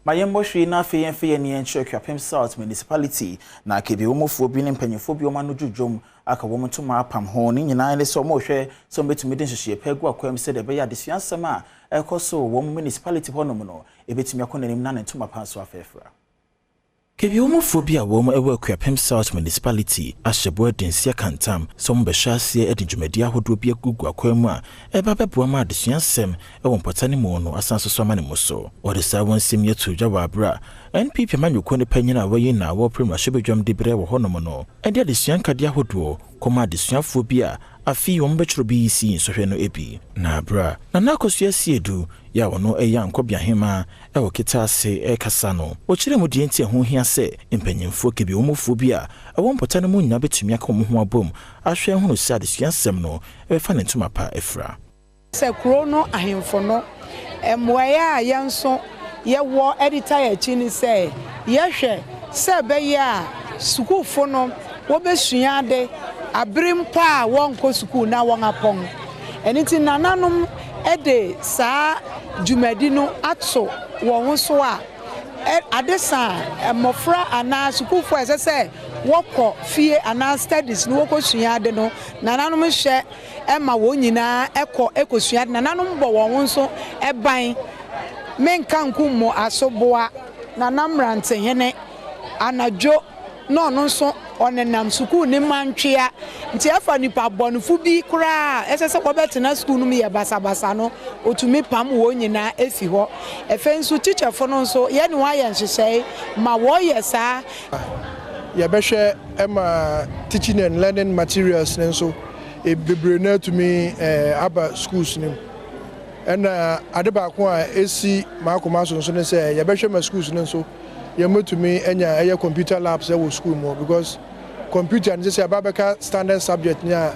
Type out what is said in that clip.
Ma yɛmmɔ hwee na afei yɛmfa yɛn ani nkyerɛ Akuapem South Municipality na Kebiwomufoɔ bi ne mpanyinfoɔ bi wɔn ano dwudwom aka wɔn ntoma apam ho. Ne nyinaa ne sɛ wɔrehwɛ sɛ wɔbɛtumi de nhyehyɛeɛ pa agu akwan mu sɛdeɛ ɛbɛyɛ adesua nsɛm a ɛrekɔ so wɔ wɔn municipality hɔnom no ɛbɛtumi akɔ n'anim na ne ntoma pa nso afɛɛfra. Kebiwomufoɔ bi a wɔn wɔ Akuapem South Municipality ahyɛ bɔ adi nsi akantam sɛ wɔbɛhyɛ aseɛ de dwumadie ahodoɔ bi agugu akwan mu a ɛba bɛboa ma adesua nsɛm wɔ mpɔta no mu no asan so so ama ne mu so. Wɔde saa wɔn nsɛm yi ato dwa wɔ abere a NPP amanyɔkuo no panyin a wɔyi na wɔrepere mmarahyɛbadwam de berɛ wɔ hɔnom no de adesua nkadeɛ ahodoɔ kɔma adesuafoɔ bi a afei wɔn bɛtwerɛ BECE nsɔhwɛ no bi. Na abere a Nana Akosua Siedu yɛ a ɔno ɛyɛ Ankɔbeahema ɛwɔ Ketaase ɛrekasa no, wɔkyerɛ mu deɛ nti ɛho hia sɛ mpanyimfoɔ kebiwomufoɔ bi a ɛwɔ mpɔta no mu nyinaa bɛtumi aka wɔn ho abom ahwɛ ahunu sɛ adesua nsɛm no ɛbɛfa ne ntoma pa afira. Sɛ kuro no ahemfo no, mmoaeɛ a yɛn nso yɛwɔ de ta yɛn akyi ne sɛ yɛhwɛ sɛ ɛbɛyɛ a sukuufo no wɔbɛsua ade abere mpo a wɔnkɔ sukuu na wɔn apɔn. Ɛno nti nananom de saa dwumadi no ato wɔn ho so a ade sa a mmɔfra anaa sukuufo a ɛsɛ sɛ wɔkɔ fie anaa studies no wɔkɔsua ade no, nananom hyɛ ma wɔn nyinaa ɛkɔ ɛkɔsua ade. Nananom bɔ wɔn ho nso ban. Menka nku mmɔ asoboa nana mmerantehene anadwo na ɔno nso ɔnenam sukuu ne mantwea, nti ɛfa nipa bɔnefo bi koraa a ɛsɛ sɛ wɔbɛtena sukuu no mu yɛ basabasa no, otumi pam wɔn nyinaa efi hɔ. Afei nso tikyɛfo no nso, yɛne wɔn ayɛ nhyehyɛe ma wɔyɛ saa. Yɛbɛhwɛ ma teaching and learning materials ne nso bebree no atumi aba schools no mu. Ɛna ade baako a ɛsi m'akoma so nso ne sɛ yɛbɛhwɛ ma schools no nso yɛmɛtumi anya ɛyɛ computer labs ɛwɔ school mu, because computer no sɛ aba bɛka standard subject ne a